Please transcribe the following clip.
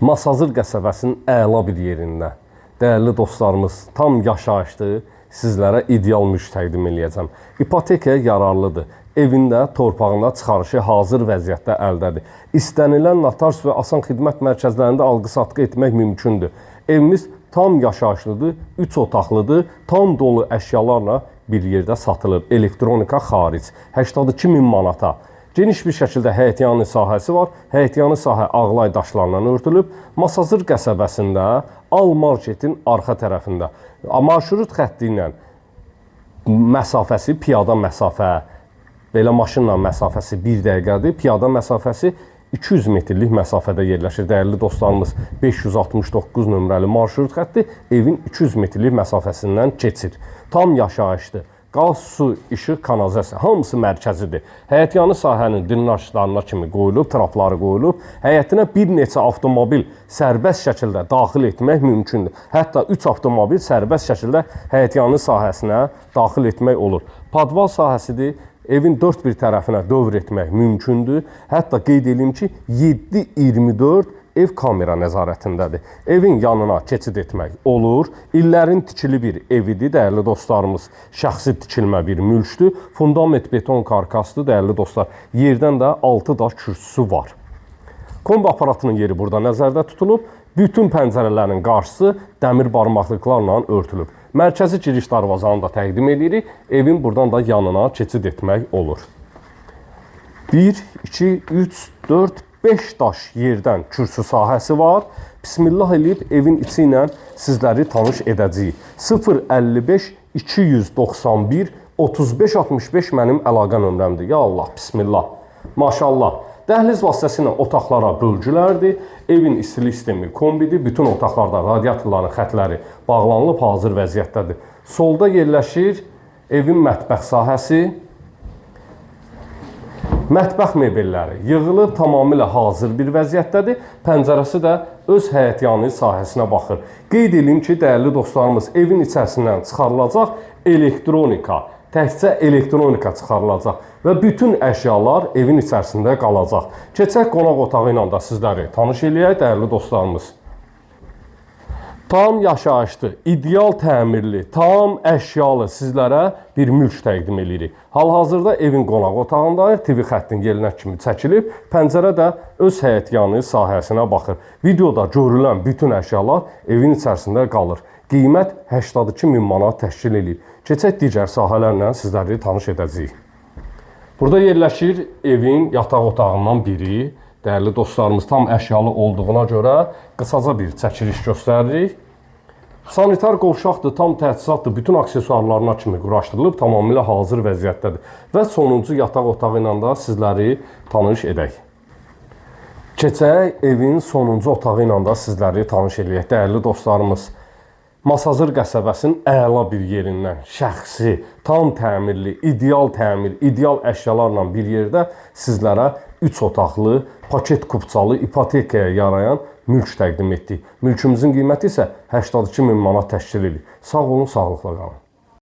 Masazır qəsəbəsinin əla bir yerində. Dəyərli dostlarımız, tam yaşayışlı sizlərə ideal mülk təqdim eləyəcəm. İpotekaya yararlıdır. Evində, torpağında çıxarışı hazır vəziyyətdə əldədir. İstənilən notarius və asan xidmət mərkəzlərində alqı-satqı etmək mümkündür. Evimiz tam yaşayışlıdır, 3 otaqlıdır, tam dolu əşyalarla bir yerdə satılır. Elektronika xaric 82 min manata. Geniş bir şəkildə həyətyanı sahəsi var. Həyətyanı sahə ağlay daşlarla örtülüb. Masazır qəsəbəsində Al Marketin arxa tərəfində. Marşrut xətti ilə məsafəsi piyada məsafə, belə maşınla məsafəsi 1 dəqiqədir. Piyada məsafəsi 200 metrlik məsafədə yerləşir. Dəyərli dostlarımız, 569 nömrəli marşrut xətti evin 200 metrlik məsafəsindən keçir. Tam yaşayışdır. Qaz, su, işıq, kanalizasiya hamısı mərkəzidir. Həyətyanı sahənin drenajlarına kimi qoyulub, trapları qoyulub. Həyətinə bir neçə avtomobil sərbəst şəkildə daxil etmək mümkündür. Hətta 3 avtomobil sərbəst şəkildə həyətyanı sahəsinə daxil etmək olur. Podval sahəsidir. Evin dörd bir tərəfinə dövr etmək mümkündür. Hətta qeyd eləyim ki, 7/24 ev kamera nəzarətindədir. Evin yanına keçid etmək olur. İllərin tikili bir evidir, dəyərli dostlarımız. Şəxsi tikilmə bir mülkdür. Fundament beton karkasdır, dəyərli dostlar. Yerdən də 6 daş kürsüsü var. Kombi aparatının yeri burada nəzərdə tutulub. Bütün pəncərələrin qarşısı dəmir barmaqlıqlarla örtülüb. Mərkəzi giriş darvazanı da təqdim edirik. Evin buradan da yanına keçid etmək olur. 1, 2, 3, 4, 5 daş yerdən kürsü sahəsi var. Bismillah eləyib evin içi ilə sizləri tanış edəcəyik. 055 291 35 65 mənim əlaqə nömrəmdir. Ya Allah, bismillah. Maşallah. Dəhliz vasitəsilə otaqlara bölgülərdir. Evin istilik sistemi kombidir. Bütün otaqlarda radiatorların xətləri bağlanılıb hazır vəziyyətdədir. Solda yerləşir evin mətbəx sahəsi. Mətbəx mebelləri yığılıb tamamilə hazır bir vəziyyətdədir. Pəncərəsi də öz həyətyanı sahəsinə baxır. Qeyd eləyim ki, dəyərli dostlarımız, evin içərisindən çıxarılacaq elektronika, təkcə elektronika çıxarılacaq və bütün əşyalar evin içərisində qalacaq. Keçək qonaq otağı ilə də sizləri tanış eləyək, dəyərli dostlarımız. Tam yaşayışlı, ideal təmirli, tam əşyalı sizlərə bir mülk təqdim eləyirik. Hal-hazırda evin qonaq otağındayıq. TV xəttinin yerinə kimi çəkilib. Pəncərə də öz həyətyanı sahəsinə baxır. Videoda görülən bütün əşyalar evin içərisində qalır. Qiymət 82 min manat təşkil eləyir. Keçək digər sahələrlə sizləri tanış edəcəyik. Burada yerləşir evin yataq otağından biri. Dəyərli dostlarımız, tam əşyalı olduğuna görə qısaca bir çəkiliş göstəririk. Sanitar qovşaqdır, tam təchizatdır, bütün aksesuarlarına kimi quraşdırılıb, tamamilə hazır vəziyyətdədir. Və sonuncu yataq otağı ilə də sizləri tanış edək. Keçək evin sonuncu otağı ilə də sizləri tanış eləyək. Dəyərli dostlarımız, Masazır qəsəbəsinin əla bir yerindən şəxsi, tam təmirli, ideal təmir, ideal əşyalarla bir yerdə sizlərə 3 otaqlı, paket kupçalı, ipotekaya yarayan mülk təqdim etdik. Mülkümüzün qiyməti isə 82 min manat təşkil edir. Sağ olun, sağlıqla qalın.